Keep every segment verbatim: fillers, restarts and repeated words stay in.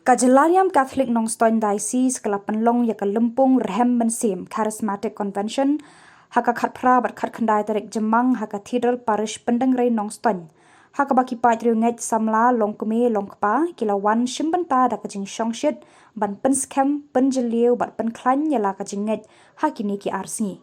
Ka Jyllaniam Catholic Nongstoiñ Diocese ka la pynlong ïa ka lympung rhem mynsiem Charismatic Convention ha ka khatphra bad khatkhyndai tarik Jymmang ha Cathedral Parish Pyndengrei Nongstoiñ, ha kaba ki paid riewngeit samla longkmie longkpa ki la wan shim bynta da ka jingshongshit ban pynskhem, pynjylliew bad pynkhlaiñ ïa la ka jingngeit ha kine ki ar sngi.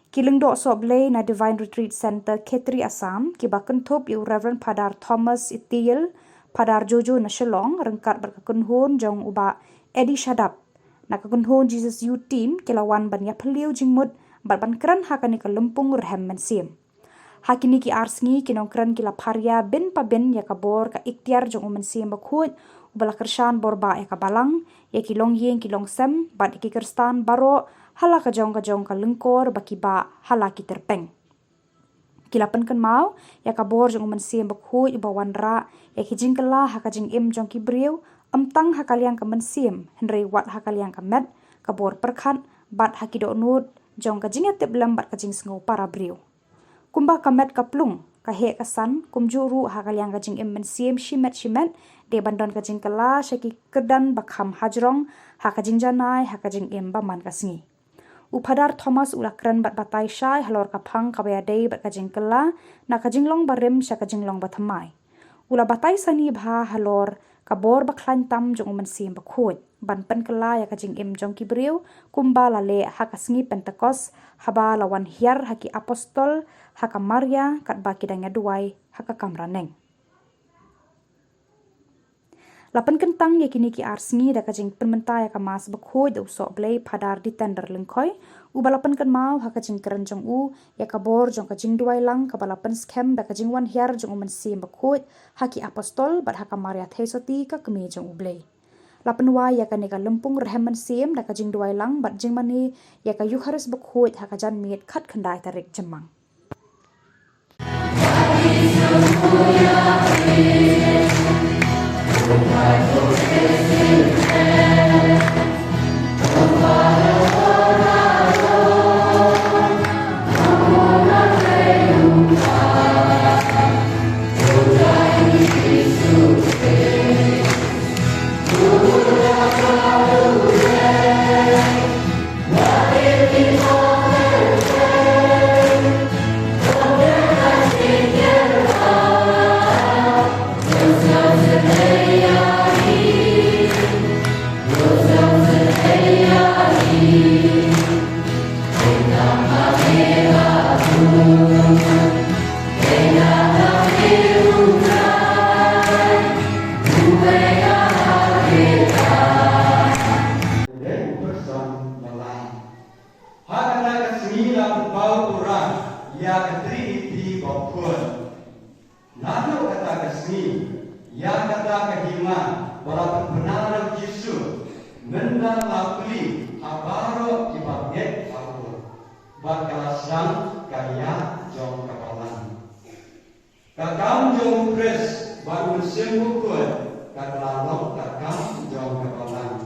Ki lyngdoh sohblei na Divine Retreat Centre Khetri Assam kiba kynthup ïa u Reverend Phadar Thomas Ithiel, Phadar Jojo na Shillong ryngkat bad ka kynhun jong u Bah Eddie Shadap na ka kynhun Jesus Youth Team ki la wan ban ïaphylliew jingmut bad ban kren ha kane ka lympung rhem mynsiem. Ha kine ki ar sngi ki nongkren ki la pharia bin pa bin ïa ka bor ka iktiar jong u Mynsiem Bakhuid uba la kyrshan bor bah ïa ka balang, ïa ki longïing ki longsem bad ïa ki Khristan baroh ha la ka jong ka jong ka lyngkor ba ki bah ha la ki tyrpeng. Ki la pynkynmaw ïa ka bor jong u Mynsiem Bakhuid uba wanrah ïa ki jingkylla ha ka jingim jong ki briew, ym tang ha ka liang ka mynsiem hynrei wat ha ka liang ka met, ka bor pyrkhat bad ha ki dohnud jong ka jingïatiplem bad ka jingsngew para briew. Kumba ka met ka plung, ka heh ka san, kumjuh ruh ha ka liang ka jingim mynsiem shimet shimet, dei ban don ka jingkylla sha ki kyrdan ba kham hajrong ha ka jingjanai ha ka jingim ba man ka sngi. U Phadar Thomas u la kren bad batai shai halor ka phang kaba ïadei bad ka jingkylla na ka jinglong barim sha ka jinglong bathymmai. U la batai sani bha halor ka bor bakhlaiñ tam jong u Mynsiem Bakhuid ban pynkylla ïa ka jingim jong ki briew kumba la leh ha ka sngi Pentekost haba la wan hiar ha ki apostol ha ka Maria katba ki dang ïaduwai ha ka kamra neng. La pynkyntang ïa kine ki ar sngi da ka jingpynmynta ïa ka Mass Bakhuid da u sohblei Phadar Ditender Lyngkhoi, uba la pynkynmaw ha ka jingkren jong u ïa ka bor jong ka jingduwai lang kaba la pynskhem da ka jingwan hiar jong u Mynsiem Bakhuid ha ki apostol bad ha ka Maria Theisotti ka Kmie jong u Blei. La pynwai ïa kane ka lympung rhem mynsiem da ka jingduwai lang bad jingmane ïa ka Eukharist Bakhuid ha ka janmiet khatkhyndai tarik Jymmang. Ha kata ka sngi la pynpaw Trai ïa ka Triniti bakhuid. Naduh kata ka sngi, ïa kata ka hima ba la pynbna da u Jisu, mynta la plie ha baroh kiba ngeit ha u, bad ka la sdang ka ïa jong ka balang. Ka kam jong u Khrist bad u Mynsiem Bakhuid ka la long ka kam jong ka balang.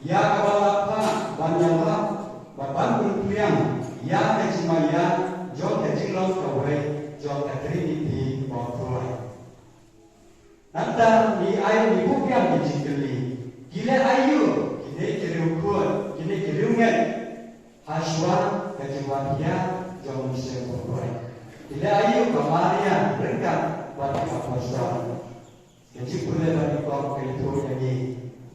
Ïa kaba la phah ban ïalap bad ban pynpliang ïa ka jingmaïa jong ka jinglong kawei jong ka Triniti bakhuid. Nangta ngi ai ngi buh biang ki jingkylli. Ki leh aïu kine ki riewkhuid, kine ki riewngeit? Hashwa ka jingwan hiar jong u Mynsiem Bakhuid, ki leh aïu ka Maria ryngkat bad ki apostol? Ka jingpule bad ki kong ka ïathuh ïa ngi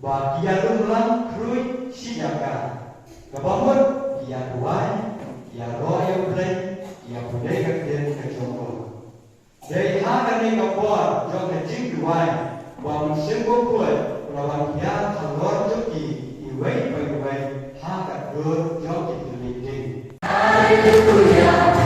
ba ki ïalum lang khrui shi jaka. Kaba mut ki ïaduwai, ki ïaroh ïa U Blei, ki ïapule ka ktien ka jong u. Dei ha kane ka por jong ka jingduwai ba u Mynsiem Bakhuid u la wan hiar halor jong ki iwei pa iwei ha ka dur jong ki tylli ding. Haleluya.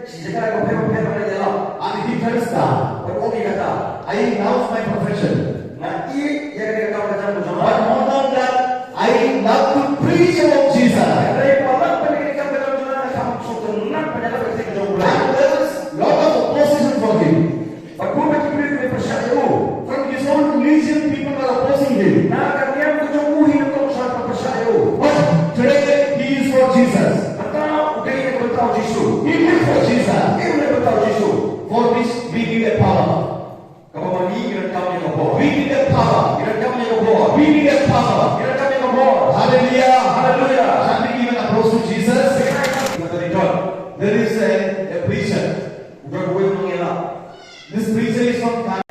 Shi jaka ka pher pher ka ïalap. And he tells that, Bad u ong ïa kata, I love my profession. Nga ïeit ïa ka kam ka jam ka jong nga. But more than that, I love to preach about Jesus. Hynrei palat ban ïa ka kam ka jam jong nga, nga kham sngewtynnat ban ïalap ïa ka ktien ka jong U Blei. And there is lot of opposition for him. Bad bun ba ki briew ki pyrshah ïa u. From his own religion, people were opposing him. Na ka niam ka jong u hi, nongkyrshan ki pyrshah ïa u. But today, he is for Jesus. Mynta u dei na ka bynta U Jisu. He lived for Jesus. Em na ka bynta U Jisu. For this, we need a power. Kaba ma ngi ngi donkam ïa ka bor. We need a power. Ngi donkam ïa ka bor. We need a power. Ngi donkam ïa ka bor. Hallelujah. Haleluya. Can we give an applause to Jesus? Kata dei don. There is a, a preacher. Don uwei u nongïalap. This preacher is from Ghana.